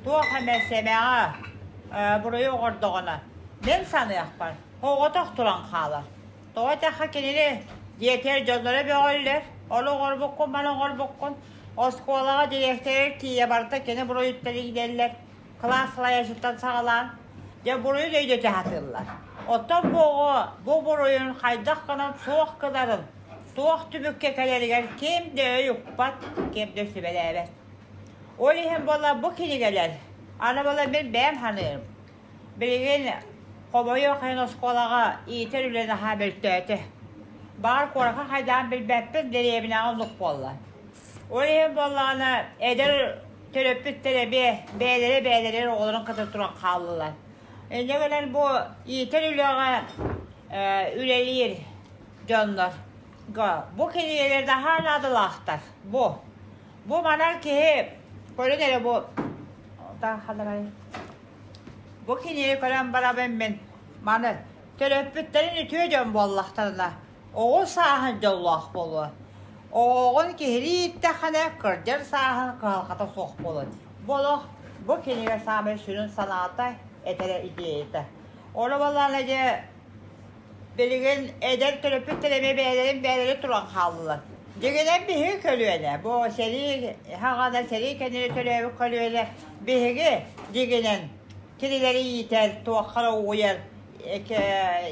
туох эмэ сэмэҕэ буруйу оҥордоҕуна, мин саныахпар, оҕотох туран хаалар. Тоҕо этэххэ кинини дьиэтигэр дьонноро бөҕөллөр, ону оҥорбуккун, маны оҥорбуккун. Оскуолаҕа дириэктэригэр тиийэ барыта кини буруйуттан иҥнэллэр, кылаас салайааччыттан саҕалаан, дьэ буруйун өйдөтө сатыыллар. Оттон бу оҕо бу буруйун хайдах гынан суох гынарын, туох түмүккэ кэлэригэр ким да өй укпат, ким да сүбэлээбэт. Ол иһин буолла бу кинигэлэр, аны буолла мин бэйэм саныырым, Билигин хомойуох иһин оскуолаҕа иитэр үлэ наһаа мөлтөөтө. Баҕар куоракка хайдаан билбэппин, дэриэбинэҕэ оннук буолла. Ол иһин буоллаҕына эдэр төрөппүттэр эмиэ бэйэлэрэ бэйэлэригэр оҕолорун кытта туран хааллылар. Инньэ гынан бу иитэр үлэҕэ үлэлиир дьоннор бу кинигэлэр наһаа наадалаахтар. Бу бу манан киһи көрүн эрэ бу Бу кинини көрөн барабын мин маны төрөппүттэрин үтүө дьон буоллахтарына оҕо сааһын дьоллоох буолуо. Оҕоҕун киһилии ииттэххинэ кырдьар сааһын кыһалҕата суох буолуо. Бу олох бу кинигэ саамай сүрүн санаата, этэрэ идеята. Ону буоллаҕына дьэ Билигин эдэр төрөппүттэр эмиэ бэйэлэрин бэйэлэрэ туран хааллылар. Дьиҥинэн биһиги көлүөнэ, бу сэрии саҕана, сэрии кэннинэ төрөөбүт көлүөнэ биһиги дьиҥинэн кинилэри иитэр, туохха эрэ угуйар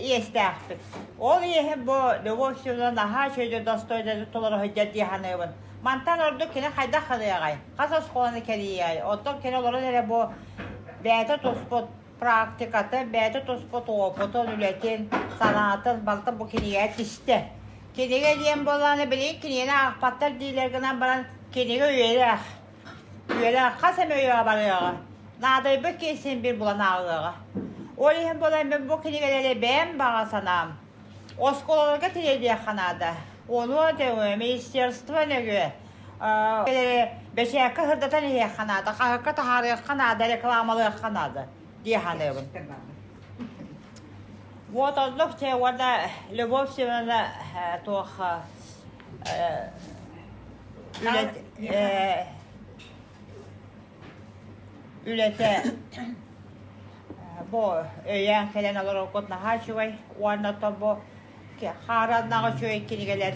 иэстээхпит. Ол иэһин бу Любовь Семеновна наһаа үчүгэйдик достойнайдык толоро сылдьар дии саныыбын. Мантан ордук кини хайдах гыныаҕай, хас оскуоланы кэрийиэҕэй, оттон кини олорон эрэ бу бэйэтэ туспут практиката, бэйэтэ туспут уопутун, үлэтин, санаатын барыта бу кинигэҕэ тистэ. Кинигэ диэн буоллаҕына билигин кинигэни аахпаттар дииллэр гынан баран кинигэ үйэлээх. Үйэлээх хас эмэ үйэҕэ барыаҕа. Наадайбыт киһи син биир булан ааҕыаҕа. Ол иһин буолан мин бу кинигэлэри бэйэм баҕа санаам. Оскуолаларга тириэрдиэххэ наада. Ону тэҥэ министерство нөҥүө бэчээккэ сырдатан иһиэххэ наада, хаһыакка таһаарыахха наада, рекламалыахха наада дии саныыбын. Вот оннук чэ уонна Любовь Семеновна туох үлэтэ бу өйөөн кэлэн олороргут наһаа үчүгэй уонна оттон бу хаараннаах үчүгэй кинигэлэр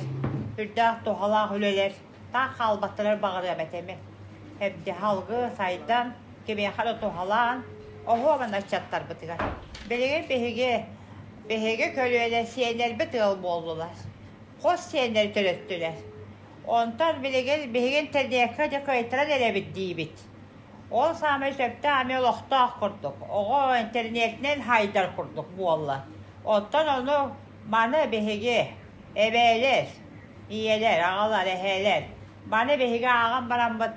үрдээх туһалаах үлэлэр таах хаалбаттарар баҕарыам этэ эмиэ эбди салгыы сайдан кимиэхэ да туһалаан оһуобан ыччаттарбытыгар билигин биһиги биһиги көлүөнэ сиэннэрбит ыал буоллулар хос сиэннэр төрөттүлэр онтон билигин биһиги интернеккэ дьэ кыайтаран эрэбит диибит Ол саамай сөптөөх эмиэ олохтоох курдук. Оҕо интернетинэн хайдар курдук буолла. Оттон ону маны биһиги эбээлэр, ийэлэр, аҕалар, эһээлэр маны биһиги ааҕан бараммыт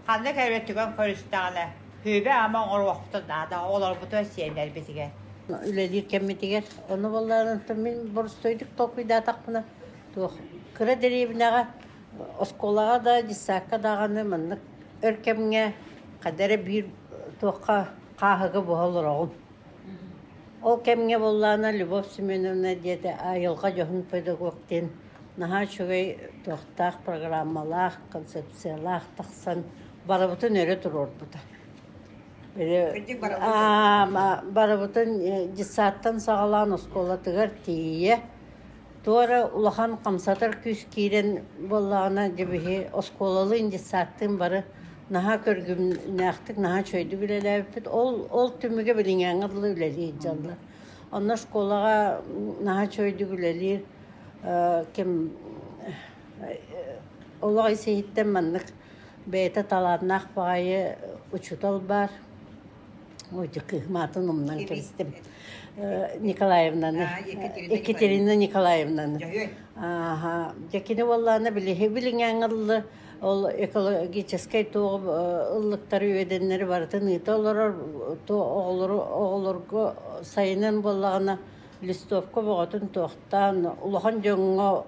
ханнык эрэ түгэн көрүстэҕинэ сүбэ-ама оҥоруохпутун наада оҕолорбутугар, сиэннэрбитигэр. Үлэлиир кэммитигэр ону буоллаҕына мин боростуойдук толкуйдаатахпына туох кыра дэриэбинэҕэ оскуолаҕа да детсадка даҕаны маннык өр кэмҥэ хайда эрэ биир туохха хааһыга буһа олороҕун. Ол кэмҥэ буоллаҕына Любовь Семеновна диэтэ айылҕа дьоһун педагог диэн наһаа үчүгэй туохтаах программалаах, концепциялаах тахсан барыбытын өрө туруорбута. Барыбытын детсадтан саҕалаан оскуолатыгар тиийэ туора улахан хамсатар күүс киирэн буоллаҕына дьэ биһи оскуолалыын детсадтыын бары наһаа көргүмнээхтик наһаа үчүгэйдик үлэлээбиппит ол ол түмүгэ билиҥҥээҥҥэ дылы үлэлии сылдьаллар онно школаҕа наһаа үчүгэйдик үлэлиир ким олох ис-иһиттэн маннык Бэйэтэ талааннаах баҕайы учуутал баар. Ой, кыыһым аатын умнан кэбистим. Николаевнаны. Екатерина Николаевнаны. Ааха. Дьэ кини буоллаҕына билиһи билиҥҥээҥҥэ дылы ол экологическай туох ыллыктары үөдэннэри барытын ыыта олорор оҕолору оҕолорго сайынын буоллаҕына листовка бөҕөтүн туохтаан улахан дьоҥҥо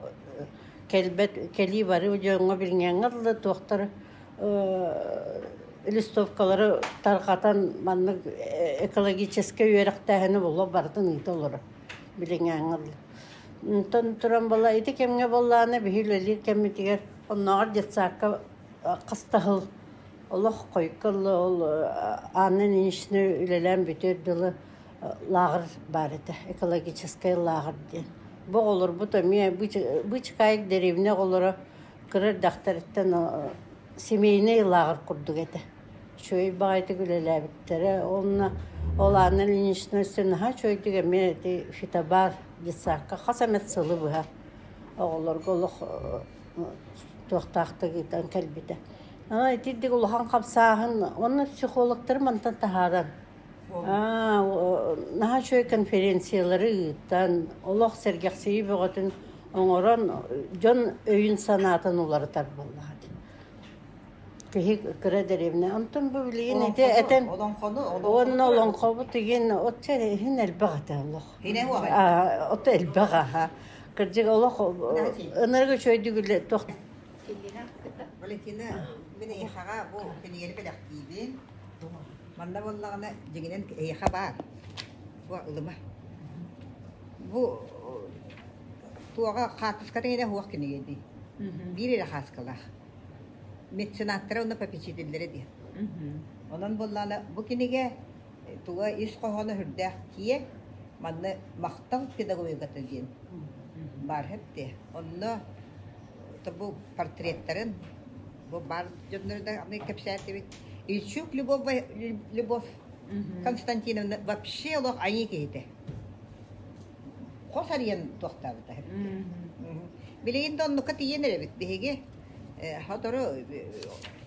кэлбэт кэлии бары дьоҥҥо билиҥҥээҥҥэ дылы туохтар листовкалары тарҕатан маннык экологическай үөрэхтээһини буолуох барытын ыыта олорор билиҥҥээҥҥэ дылы. Онтон туран буолла ити кэмҥэ буоллаҕына биһи үлэлиир кэммитигэр оннооҕор детсадка хас да сыл олох хойукка дылы ол Анна Ильинична үлэлээн бүтүөр дылы лааҕыр баар этэ, экологическай лааҕыр диэн. Бу оҕолорбут эмиэ Бычкаайык дэриэбинэ оҕолоро кыра эрдэхтэриттэн семейнэй лааҕыр курдук этэ. Үчүгэй баҕайытык үлэлээбиттэрэ. Уонна ол Анна Ильинична өссө наһаа үчүгэйдик эмиэ ити фитобар детсадка хас эмэ сылы быһа оҕолорго олох туохтаахтык ыытан кэлбитэ. Ана итирдик улахан хамсааһын уонна психологтары мантан таһааран Наһаа үчүгэй конференциялары ыытан, олох сэргэхсийии бөҕөтүн оҥорон, дьон өйүн-санаатын уларытар буоллаҕа дии. Киһи кыра дэриэбинэ. Онтон бу билигин ити этэн уонна олоҥхобут игин отча иһин элбэх этэ олох. Ото элбэх аха. Кырдьык олох ынырык үчүгэйдик үлэ туох Валентина, мин эйиэхэҕэ бу кинигэни бэлэхтиибин. Манна буоллаҕына, дьиҥинэн эйиэхэ баар. Бу ылыма. Бу туоҕа хаартыската эрэ суох кинигэ дии. Биир эрэ хааскалаах. Меценаттара уонна попечителлэрэ диэн. Онон буоллаҕына, бу кинигэ туга ис хоһооно сүрдээх киэҥ. Манна махтал педагогиката диэн баар эбит. Онно бу портреттарын Бу баар дьоннору да кэпсээтибит. Ильчук Любовь, Любовь Константиновна вообще олох айыы киһитэ. Хос арыйан туохтаабыта. Билигин да оннукка тиийэн эрэбит биһиги. Сотору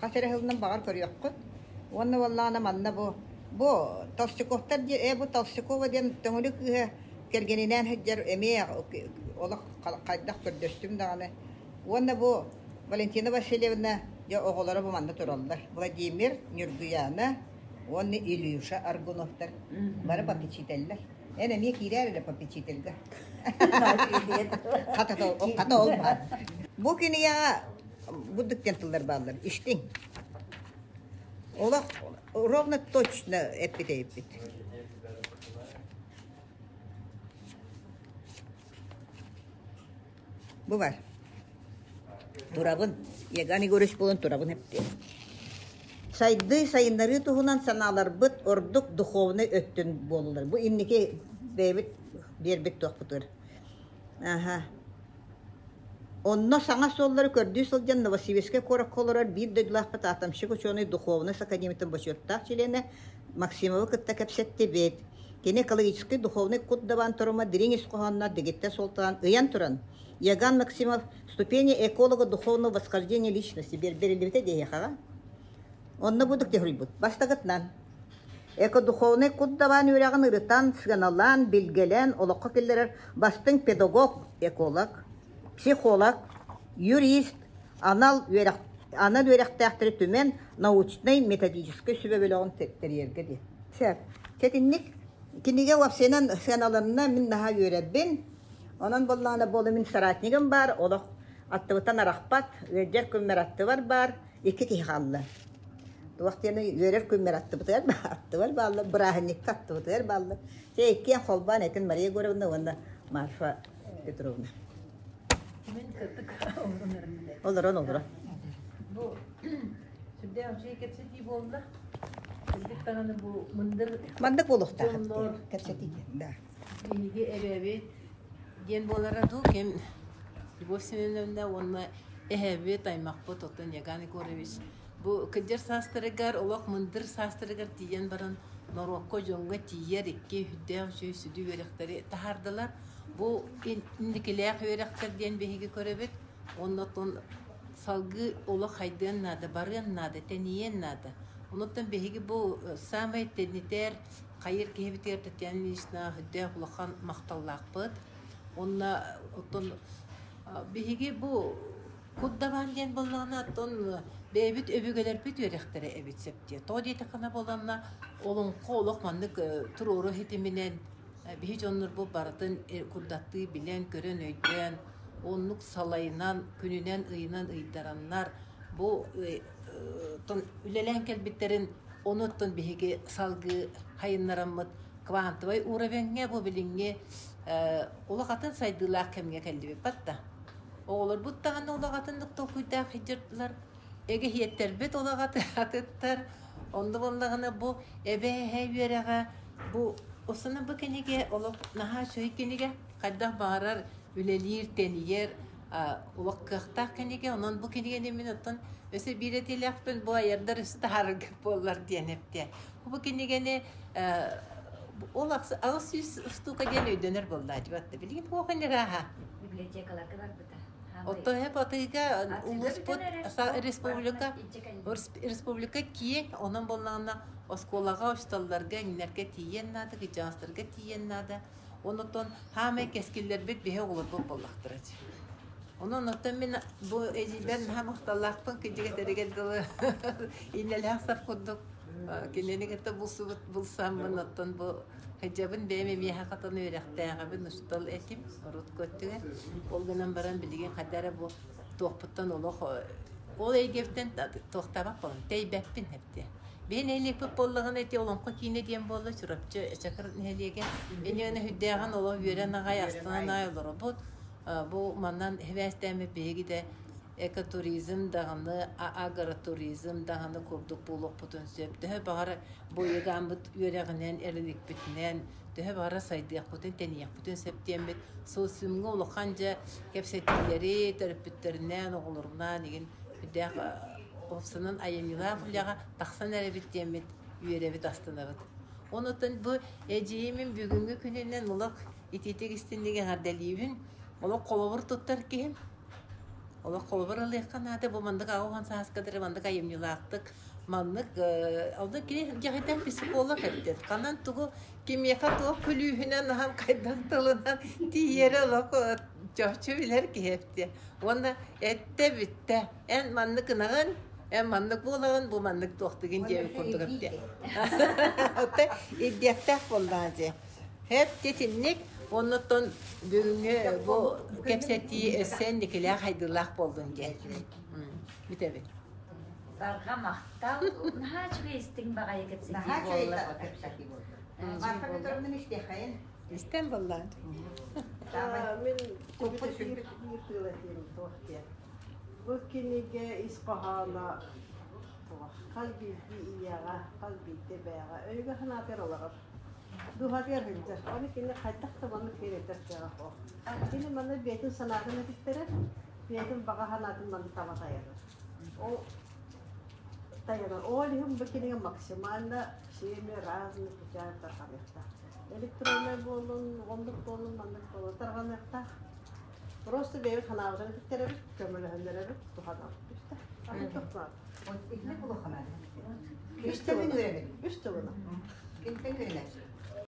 хас эрэ сылынан баҕар көрүөххүт. Уонна буоллаҕына манна бу бу Толстяковтар диэн бу Толстякова диэн төҥүлү кыыһа кэргэнинээн сылдьар эмиэ олох хайдах көрдөстүм даҕаны. Уонна бу Валентина Васильевна дьэ оҕолоро бу манна тураллар. Владимир, Ньургуйаана уонна Илюша Аргуновтар бары попечителлэр. Эн эмиэ киирээр эрэ попечительгэ. Хата ол баар. Бу кинигэҕэ бурдук диэн тыллар бааллар. Истиҥ. Олох ровно точно эппит эйиппит. Бу бар. Турабын. Еган Егорович буолан турабын эптиэн. Сайдыы, сайыннарыы туһунан санааларбыт ордук духовнай өттүн буолулар. Бу инники бэйэбит биэрбит туохпутугар. Аха. Онно саҥа суоллары көрдүү сылдьан Новосибирскай куоракка олорор биир дойдулаахпыт атомщик учуонай духовность академиятын бочуоттаах чилиэнэ Максимовы кытта кэпсэттибит. Кини экологическай духовнай кут дабаан торума дириҥ ис хоһоонноох дэгиттэр суолталаан ыйан туран, Иоганн Максимов «Ступени эколога духовного восхождения личности» бэриллибитэ диэһиэхэҕэ. Онно бу дыктиһуруйбут. Бастакытынан, экодуховнай кут дабаан үөрэҕин ырытан, сыаналаан, билгэлээн олоххо киллэрэр бастыҥ педагог, эколог, психолог, юрист, анал үөрэх анал үөрэхтээхтэри түмэн научнай методическай сүбэ бөлөҕүн тэрийэргэ диэн. Сөп. Сэтинник. Кинигэ уопсайынан сыаналанна, мин наһаа үөрэбин. Онон буоллаҕына буолу мин соратнигым баар, олох аттыбыттан арахпат, ыалдьар күммэр аттыбар баар, икки киһи хаалла. Туох диэни үөрэр күммэр аттыбытыгар аттыбар бааллар, бырааһынньыкка аттыбытыгар бааллар. Дьэ иккиэн холбоон этин Мария Егоровна уонна Марфа Петровна. Мин кытык олорон Олорон олорон. Бу сүрдээх үчүгэй кэпсэтии буолла. Кырдьык даҕаны бу мындыр Маннык буолуохтаах дьоннор кэпсэтии да. Биһиги эбэбит диэн буолара дуу ким Любовь Семеновна уонна эһэбит аймахпыт оттон Яган Егорович бу кырдьар саастарыгар олох мындыр саастарыгар тиийэн баран норуокка дьоҥҥо тиийэр икки үрдээх үчүгэй сүдү үөрэхтэри таһаардылар. Бу инникилээх үөрэхтэр диэн биһиги көрөбүт. Оннотон салгыы олох хайдыан наада, барыан наада, тэнийиэн наада. Онуттан биһиги бу саамай тэнитэр хайыр киһибитигэр Татьяна Ильинична үрдээх улахан махталлаахпыт. Онно оттон биһиги бу кут-дабаан диэн буоллаҕына, оттон бэйэбит өбүгэлэрбит үөрэхтэрэ эбит сөп диэ. Тоҕо диэтэххинэ буоллаҕына, олоҥхо олох маннык туруору ситиминэн биһи дьоннорбут барытын курдаттыы билэн, көрөн, өйдөөн, оннук салайынан, күнүнэн, ыйынан ыйдараннар бу үлэлээн кэлбиттэрин онуттан биһиги салгыы хайыннараммыт квантовай уровеҥҥа бу билиҥҥи улахатын сайдыылаах кэмҥэ кэллибит батта. Оҕолорбут даҕаны улаҕатыннык толкуйдаах сылдьардылар, эгэһиэттэрбит улаҕаты атыттар. Онно буоллаҕына бу эбэ-эһэ үөрэҕэ бу осуна бу кинигэ олох наһаа үчүгэй кинигэ. Хайдах баҕарар үлэлиир, тэнийэр олох кыахтаах кинигэ. Онон бу кинигэни мин оттон өссө биир этиилээхпин бу айардар өссө таһаарарга буоллар диэн эптэ. Бу кинигэни ол 800 штука диэн өйдөнөр буолла дьыбатта. Билигин туох инирааха? Библиотекаларга барбыта. Отто хеп атыыга улууспут республика республика киэҥ, онон буоллаҕына оскуолаҕа, учууталларга, иҥнэргэ тиийэн наада, кыдьаҕастарга тиийэн наада. Онотон хаамай кэскиллэрбит биһи оҕолорбут буоллахтара. Онон оттон мин бу эдьиийбэр наһаа махталлаахпын кырдьык дылы иннэлээх сап курдук кинини кытта булсубут булсаммын оттон бу хыдьабын бэйэм эмиэхэ хатан үөрэхтээҕибин учуутал этим урут көттүгэр. Ол гынан баран билигин хайда эрэ бу туохпуттан олох ол эйгэбиттэн туохтаабат буолан тэйбэппин эптэ. Биһи нэһилиэкпит буоллаҕына ити Олоҥхо киинэ диэн буолла Чурапчы Чакыр нэһилиэгэ. Инньэ үрдээҕин олох үөрэн аҕай астынан аҕай олоробут. Бу манан хибээстээммит биһиги да экотуризм даҕаны, агротуризм даҕаны курдук буолуохпутун сөп. Төһө баҕар бу ыйыгааммыт үөрэҕинэн, эрэликпитинэн төһө баҕара сайдыахпытын, тэнийиэхпитин сөп диэммит социумҥа улахан дьэ кэпсэтиилэри төрөппүттэринээн, оҕолорунаан игин үрдээх уопсанан айымньылаах үлэҕэ тахсан эрэбит диэммит үөрэбит, астынабыт. Онутан бу эдьиийим бүгүҥҥү күнүнэн олох итиитик истинник эҕэрдэлиибин. Олох холобур туттар киһим. Олох холобур ылыахха наада. Бу маннык аҕа сааска дылы маннык айымньылаахтык маннык онно кини дьаһайдан психолог эбит. Ханан тугу кимиэхэ туох күлүүһүнэн аһан хайдах тылынан тиийэрэ олох чопчу билэр киһи эбит. Уонна эттэ бүттэ. Эн маннык гынаҕын, эн маннык буолаҕын, бу маннык туохтугун диэбит курдук эбит. Оттон ирдиэхтээх буоллаҕа дии. Хэп титинник оннуттан бүгүҥҥү бу кэпсэтии өссө инникилээх хайдыылаах буоллун диэн. Бүтэбит. Барҕа махтал. Наһаа үчүгэй истиҥ баҕайы кэпсэтии буолла. Марфа Петровна истиэххэйин. Истэн буоллаан. Мин биир тыл этиим туох диэн. Бу кинигэ ис хоһооно хас биирдии ийэҕэ, хас биирдии бэйэҕэ өйгө санаатыгар олорор. Дууһатыгар сылдьар. Ону кини хайдах да маннык киэрэтэр кыаҕа суох. Кини манна бэйэтин санаатын этиттэрэр, бэйэтин баҕа санаатын манна таба тайанар. Ол тайанар. Ол иһин бу кинигэ максимально всеми разными путями тарҕаныахтаах. Электроннай буоллун, оннук буоллун, маннык буоллун тарҕаныахтаах. Просто бэйэбит санаабытын этиттэрэбит, көмөлөһөннөрөбүт, туһанабыт. Атын туһунан. Итинник улахана. Үс тылын үөрэнэбин. Үс тылынан. Киниттэн үөрэнээччи.